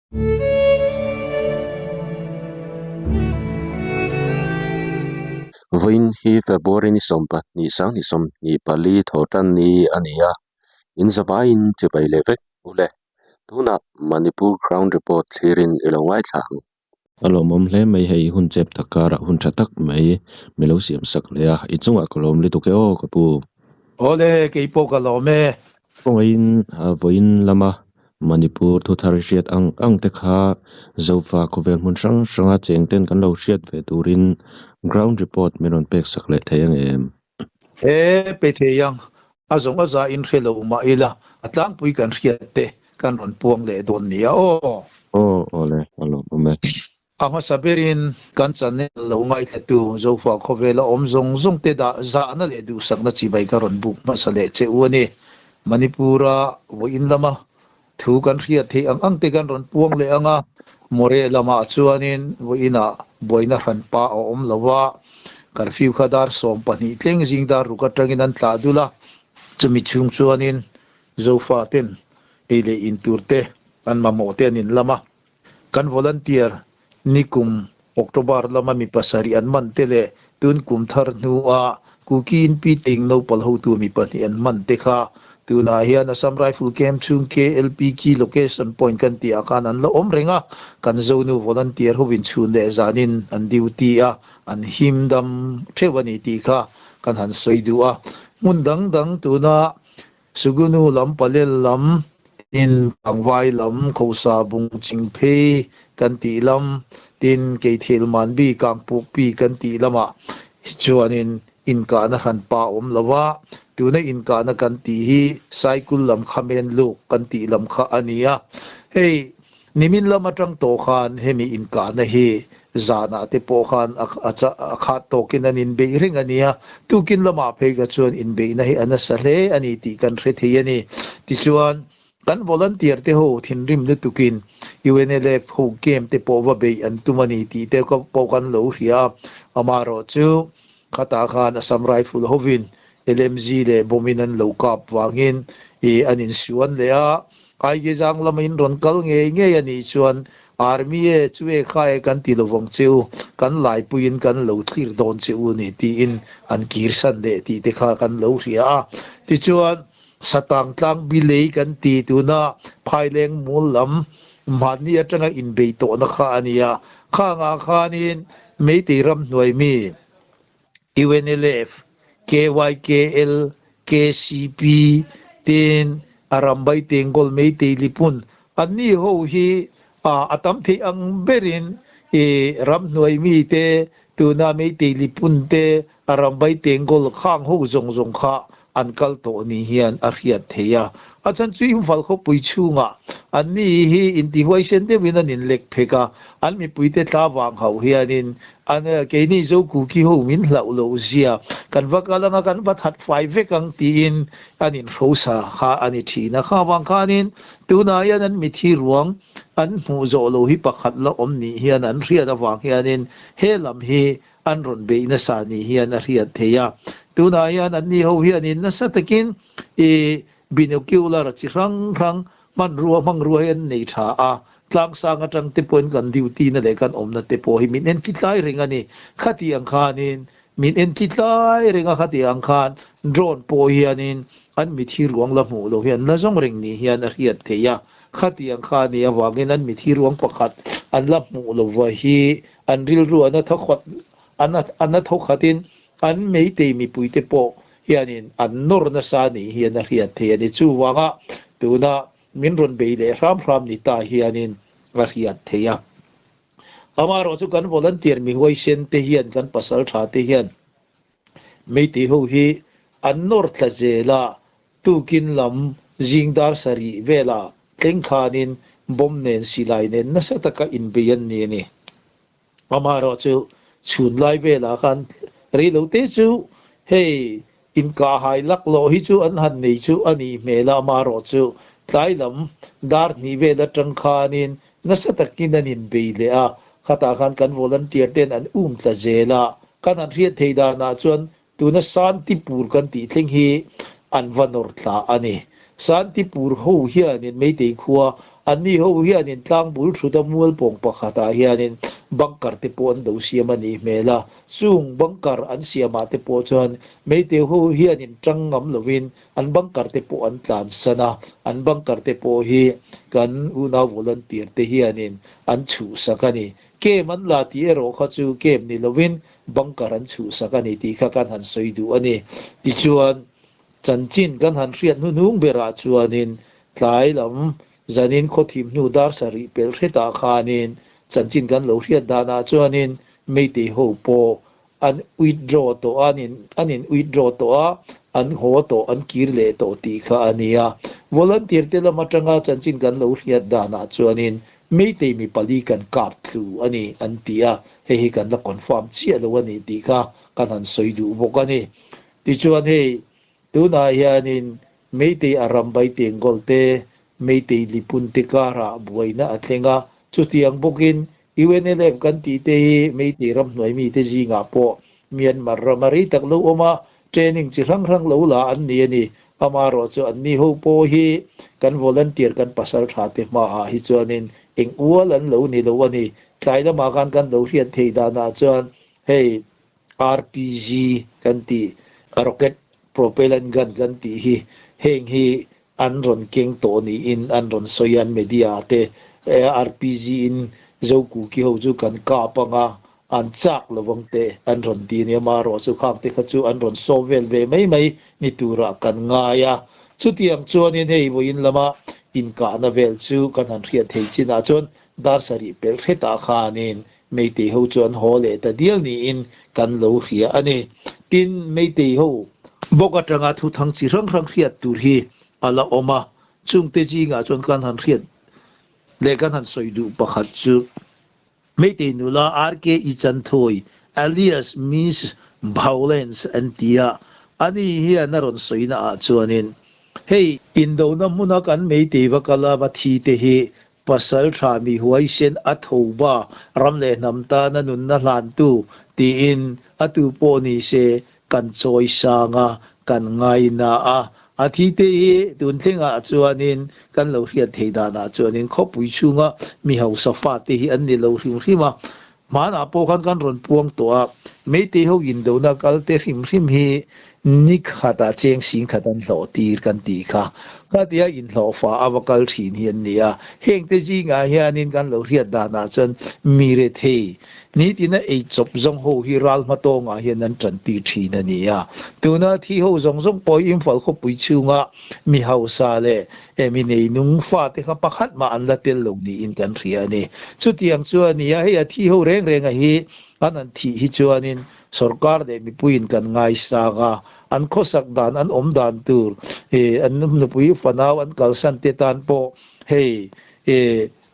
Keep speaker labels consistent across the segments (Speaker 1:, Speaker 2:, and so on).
Speaker 1: Vawiin hi February ni 12 2024 thaw tan ni a ni a, in zavaiin chibai leh vek ule. Tunah Manipur Ground Report thlirin i lo ngaithla ang. A lawmawm hle mai hei hun chep tak karah hun tha tak mai mi lo siam sak leh a, i chungah ka lawm lutuk e aw ka pu.
Speaker 2: Awle, kei pawh ka lawm e.
Speaker 1: Kawngaiin vawiin lama Manipur thuthar hriat ang ang te kha Zofa khawvel hmun hrang hranga cheng ten kan lo hriat ve turin ground report min rawn pek sak leh thei ang em?
Speaker 2: He pe thei ang, a zawng a za in hre lo mah ila, a tlangpui kan hriat te kan rawn puang leh dawn nia aw.
Speaker 1: Aw awle, a lawmawm e.
Speaker 2: A hmasa berin kan channel lo ngaithlatu Zofa khawvela awm zawng zawng te dah zahna leh duhsakna chibai ka rawn buk hmasa leh che u a ni. Manipur-a vawiin lama thu kan hriat theih ang ang te kan rawn puang leh ang a, Moreh lamah chuanin vawiinah buaina hranpa a awm lo va, curfew kha dar 12 tleng zing dar ruk atangin an tlah dul a, chumi chhung chuanin Zofa ten ei leh in tur te an mamawh te an inlam a, kan volunteer nikum October lama mi pasarih an man te leh tun kum thar hnua Kuki in Pi Ting Nopal hotu mi pahnih an man te kha tunah hian Assam Rifle Camp chhung KLP Key Location Point kan tih ah khan an la awm reng a, kan Zonu volunteer hovin chhun leh zanin an duty a, an him dam theuh a ni tih kha kan han sawi duh a. Hmun dang dang tuna Sugunu lam Palel lam tin Pangvai lam Khosa Bung Ching Phei kan tih lam tin Keithel Manbi Kangpukpi kan tih lamah hi chuanin inkahna hranpa a awm lo a, tuna inkahna kan tih hi Saikul lam Khamen Luk kan tih lam kha a ni a. Hei Nimin lam atang tawh khan hemi inkahna hi zanah te pawh khan a khat tawkin an inbeih reng a nia, tukin lamah phei kha chuan inbeihna hi a nasa hle a ni tih kan hre thei a ni. Tichuan, kan volunteer te ho thinrim lutukin UNLF ho camp te pawh va beih an tum a ni tih te pawh kan lo hria a, amaherawhchu khatah khan Assam Rifle hovin LMG leh bomb in an lo kap vangin an insuan leh a, Aige zang lama in rawn kal ngei ngei a nih chuan Army e chu e kha e kan ti lovang che u, kan laipuiin kan lo thlir dawn che u ni tiin an kir san leh tih te kha kan lo hria a. Tichuan, Satang tlang bilei kan ti tuna Phaileng mul lam mahni atanga inbei tawhna kha a ni a, khangah khanin Meitei ramhnuai mi, UNLF, KYKL, KCP tein Arambai Tengkawl Meitei Lipun anni ho hi a tam theih ang berin i ramhnuai mite tuna Meitei Lipun te Arambai Tengkawl khang ho zawng zawng kha an kal tawh ni hian a hriat theih a. A chhan chu Imphal khawpui chhungah anni hi intihuaisen deuhin an inlek phek a, an mipuite thla vang hauh hianin an keini Zokuki ho min hlauh loh zia kan va kal anga kan va that fai vek ang tiin an inhrosa kha a ni thin a. Kha vang khanin tunah hian an mithi ruang an hmuh zawh lo hi pakhat la awm nih hian an hriat avang hianin he lam hi an rawn beih nasa nih hian a hriat theih a. Tunah hian anni ho hianin nasa takin i binocular chi hrang hrang hmanrua hmangrua hi an nei tha a, tlangsang atang te pawhin kan duty na leh kan awmna te pawh hi min entli tlai reng a ni. Khati ang khanin min entli tlai reng a, khati ang khan drone pawh hianin an mithi ruang la hmuh loh hi an la zawng reng nih hian a hriat theih a. Khati ang kha a nih avangin an mithi ruang pakhat an la hmuh lova hi An rilru an a thawkhat an an a thawkhatin an meitei mipuite pawh hianin an nawr nasa nih hian a hriat thei a ni. Chuvanga tuna min rawn bei leh hram hram ni ta hianin a hriat thei a. Amaherawhchu kan volunteer mihuaisen te hian kan pasal tha te hian meitei ho hi an nawr tla zel a, Tukin lam zing dar sarih velah thleng khanin bomb nen silai nen nasa taka inbei an ni a ni. Amaherawhchu chhun lai velah khan reilote chu hei inkahhai laklawh hi chu an han nei chu a nih hmel a, amaherawhchu tlai lam dar hnih vel atang khanin nasa takin an inbei leh a, khatah khan kan volunteer ten an um tla zel a, kan han hriat theih danah chuan Tuna Santipur kan tih thleng hi an va nawr thla a ni. Santipur ho hianin Meitei khua Anni ho hianin tlang bul thut a mual pawng pakhatah hianin bunker te pawh an lo siam a nih hmel a, chung bunker an siamah te pawh chuan Meitei ho hianin tang ngam lovin an bunker te pawh an tlansan a, an bunker te pawh hi kan unau volunteer te hianin an chhuhsak a ni. Kem an la tih erawh kha chu kem ni lovin bunker an chhuhsak a ni tih kha kan han sawi duh a ni. Tichuan, chanchin kan han hriat hnuhnung berah chuanin tlai lam zanin khawthim hnu dar sarih pelh hretah khanin chanchin kan lo hriat danah chuanin Meitei ho pawh an withdraw tawh a, an in withdraw tawh a, an haw tawh, an kir leh tawh tih kha a ni a. Volunteer te lam atanga chanchin kan lo hriat danah chuanin Meitei mi pali kan kap tlu a ni an ti a, hei hi kan la confirm chiah lo a ni tih kha kan han sawi duh bawk a ni. Tichuan hei tunah hianin Meitei a ram bai tengkawl te, Meitei lipun te karah buaina a thleng a, chutiang bawkin UNLF kan tih te hi Meitei ramhnuai mite zingah pawh Myanmar rama rei tak lo awm a, training chi hrang hrang lo la an ni a ni. Amaherawhchu anni ho pawh hi kan volunteer kan pasal tha te hmaah hi chuanin eng ual an lo ni lo a ni. Tlai lamah khan kan lo hriat theih danah chuan hei RPG kan tih, rocket propellant gun kan tih hi heng hi an rawn keng tawh niin an rawn sawi a, media te RPG in Zokuki ho chu kan kap anga an chak lo ang te an rawn ti nia, marawh chu khang te kha chu an rawn sawm vel ve mai mai ni turah kan ngai a. Chutiang chuanin hei vawiin lama inkahna vel chu kan han hriat thei chinah chuan dar sarih pelh hretah khanin Meitei ho chu an haw leh ta dial niin kan lo hria a ni. Tin, Meitei ho bawk atanga thu thang chi hrang hrang hriat tur hi a la awm a, chungte zingah chuan kan han hriat leh kan han sawi duh pakhat chu Meitei nula RK Ichanthoi alias Miss Bhaulens an ti a, ani hian a rawn sawina ah chuanin hei indona hmuna kan Meitei va kala va thi te hi Pasal tha mi huaisen a tho ba, ram leh hnam tana nunna hlantu tiin a tu pawh ni se kan chawi sang a, kan ngaina a. A thi te hi tun thlengah chuanin kan lo hriat theih danah chuanin khawpui chhunga mi hausa fate hi an ni lo hrim hrim a. Hmanah pawh khan kan rawn puang tawh a, Meitei ho indona kal te hrim hrim hi ni khatah cheng sing khat an hlawh tir kan tih kha. Khatia inhlawh fa a va kal thin hi an ni a, heng te zingah hianin kan lo hriat danah chuan mi rethei nitina ei chawp zawng ho hi ral hma tawngah hian an tan tir thin a ni a. Tuna thi ho zawng zawng pawh hi Imphal khawpui chhunga mi hausa leh Hemi neinung fate kha pakhat mah an la tel lo niin kan hria a ni. Chutiang chu a ni a, hei a thi ho reng reng a hi an han thih hi chuanin sorkar leh mipuiin kan ngaisang a, an khawsak dan, an awm dan tur, an nupui fanau an kalsan te tan pawh hei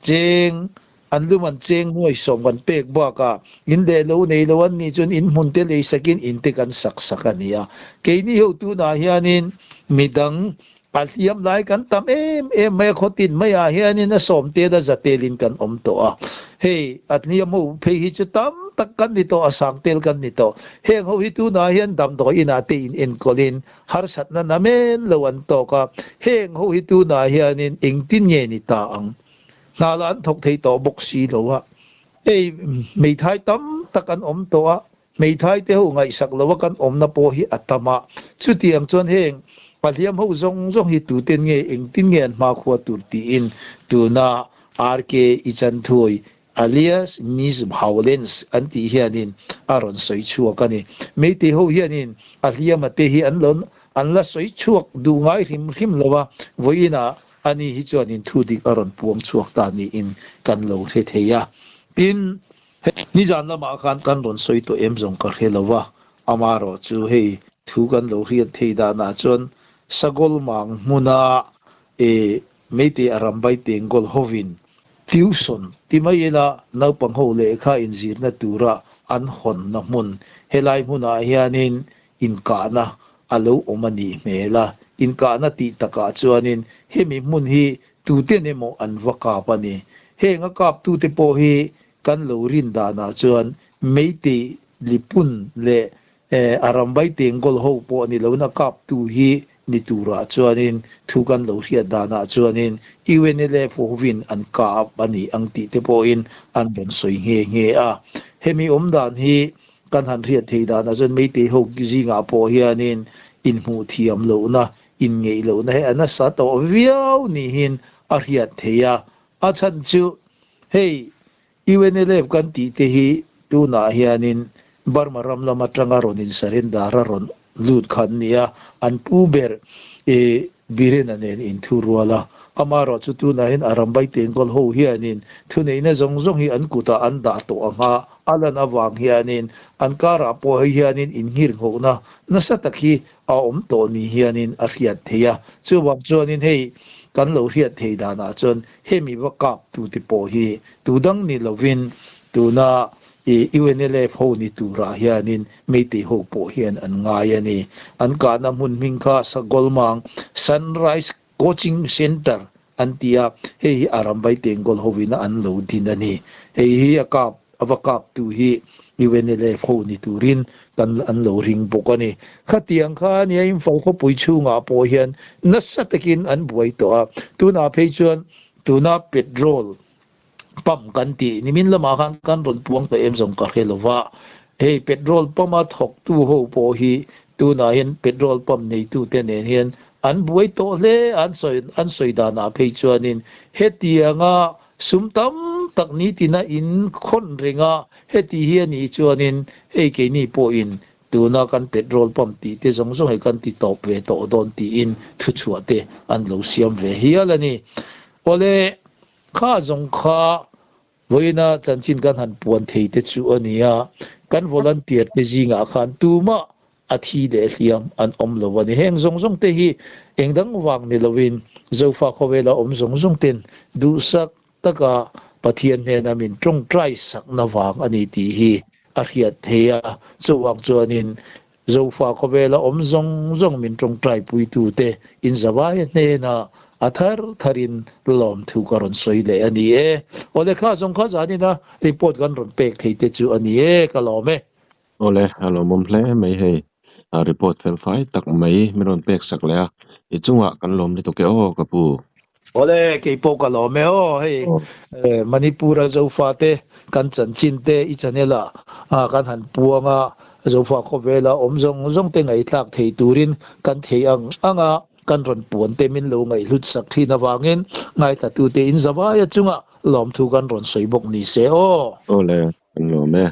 Speaker 2: cheng an lum an cheng nuai sawm kan pek bakah in leh lo nei lo an nih chuan in hmun te lei sakin in te kan sak sak a ni a. Keini ho tunah hianin midang A hliam lai kan tam em em mai a, khawtin maiah hianin a sawm tel a za telin kan awm tawh a. Hei a hliam ho phei hi chu tam tak kan ni tawh, a sang tel kan ni tawh. Heng ho hi tunah hian damdawi inah te in enkawlin harsatna namen lo an tawk a. Heng ho hi tunah hianin engtin nge ni ta ang? Hna lah an thawk thei tawh bawk si lo a. Hei hmeithai tam tak an awm tawh a, Hmeithai te ho ngaihsak lo a kan awmna pawh hi a tam a, chutiang chuan heng pahliam ho zawng zawng hi tuten nge engtin nge an hmakhua tur tiin tuna RK Ichanthoi alias Miss Bhaulens an tih hianin a rawn sawi chhuak a ni. Meitei ho hianin a hliama te hi an lo an la sawi chhuak duh ngai hrim hrim lo a, vawiinah ani hi chuanin thu dik a rawn puang chhuak ta niin kan lo hre thei a. Tin, Nizan lamah khan kan rawn sawi tawh em zawng ka hre lo va, amaherawh chu hei thu kan lo hriat thei danah chuan Sagol mang hmuna e Meitei Arambai Tengol hovin tuition ti mai ila naupang ho lehkha inzirna tura an hawnna hmun helai hmunah hianin inkahna a lo awm a nih hmel a, inkahna tih takah chuanin hemi hmun hi tuten emaw an va kap a ni. Heng a kaptute pawh hi kan lo rin danah chuan Meitei Lipun leh Arambai Tengol ho pawh ni loin a kaptu hi ni turah chuanin thu kan lo hriat danah chuanin UNLF hovin an kap a ni ang tih te pawhin an rawn sawi nghe nghe a. Hemi awm dan hi kan han hriat theih danah chuan Meitei ho zingah pawh hianin inhmuh thiam lohna, inngeih lohna hi a nasa tawh viau nihin a hriat theih a. A chhan chu hei UNLF kan tih te hi tunah hianin Burma ram lam atanga rawn in surrender a rawn lut kha an ni a, an pu ber i Birena nen inthu rual a. Amaherawh chu tunah hian Arambai Tengkawl ho hianin thuneihna zawng zawng hi an kutah an dah tawh ang a, a lan avang hianin an karah pawh hei hianin innghirnghawhna nasa tak hi a awm tawh ni hianin a hriat theih a. Chuvang chuanin hei kan lo hriat theih danah chuan hemi va kap tute pawh hi tu dang ni lovin tuna i UNLF ho ni turah hianin Meitei ho pawh hian an ngai a ni. An kahna hmun hming kha Sagolmang Sunrise Coaching Centre an ti a, hei hi Arambai Tengkawl hovina an lo din a ni. Hei hi a kap a va kaptu hi UNLF ho ni turin kan an lo ring bawk a ni. Khatiang kha nia Imphal khawpui chhungah pawh hian nasa takin an buai tawh a, tunah phei chuan tuna petrol pump kan tih nimin lamah khan kan rawn puang tawh em zawng ka hre lo va, hei petrol pump a thawktu ho pawh hi tunah hian petrol pump neitute nen hian an buai tawh hle a, an sawi an sawi danah phei chuanin hetianga Sum tam tak nitina in khawn reng a, heti hi a nih chuanin hei keini pawhin tuna kan petrol pump tih te zawng zawng hi kan ti tawp ve tawh dawn tiin thuchhuah te an lo siam ve hial a ni. Awle, kha zawng kha vawiina chanchin kan han puan thei te chu a ni a, kan volunteer te zingah khan tumah a thi leh hliam an awm lo a ni. Heng zawng zawng te hi eng dang vang ni lovin Zofa khawvela awm zawng zawng ten duhsak taka Pathian hnena min tawngtai sakna vang a ni tih hi a hriat theih a. Chuvang chuanin Zofa khawvela awm zawng zawng min tawngtai puitute inzavai hnena a thar tharin lawmthu ka rawn sawi leh a ni e. Awle kha zawng kha zanina report kan rawn pek thei te chu a ni e, ka lawm e.
Speaker 1: Awle, a lawmawm hle mai hei. A report fel fai tak mai min rawn pek sak leh a, i chungah kan lawm lutuk e aw ka pu.
Speaker 2: Awle, kei pawh ka lawm e aw, hei Manipur-a Zofa te kan chanchin te i channel ah kan han puang a, Zofa khawvela awm zawng zawng te ngaihthlak thei turin kan thei ang ang a, kan rawn puan te min lo ngaihhlut sak thin avangin ngaithlatute in zavaia chungah lawmthu kan rawn sawi bawk ni se aw.
Speaker 1: Awle, kan lawm e.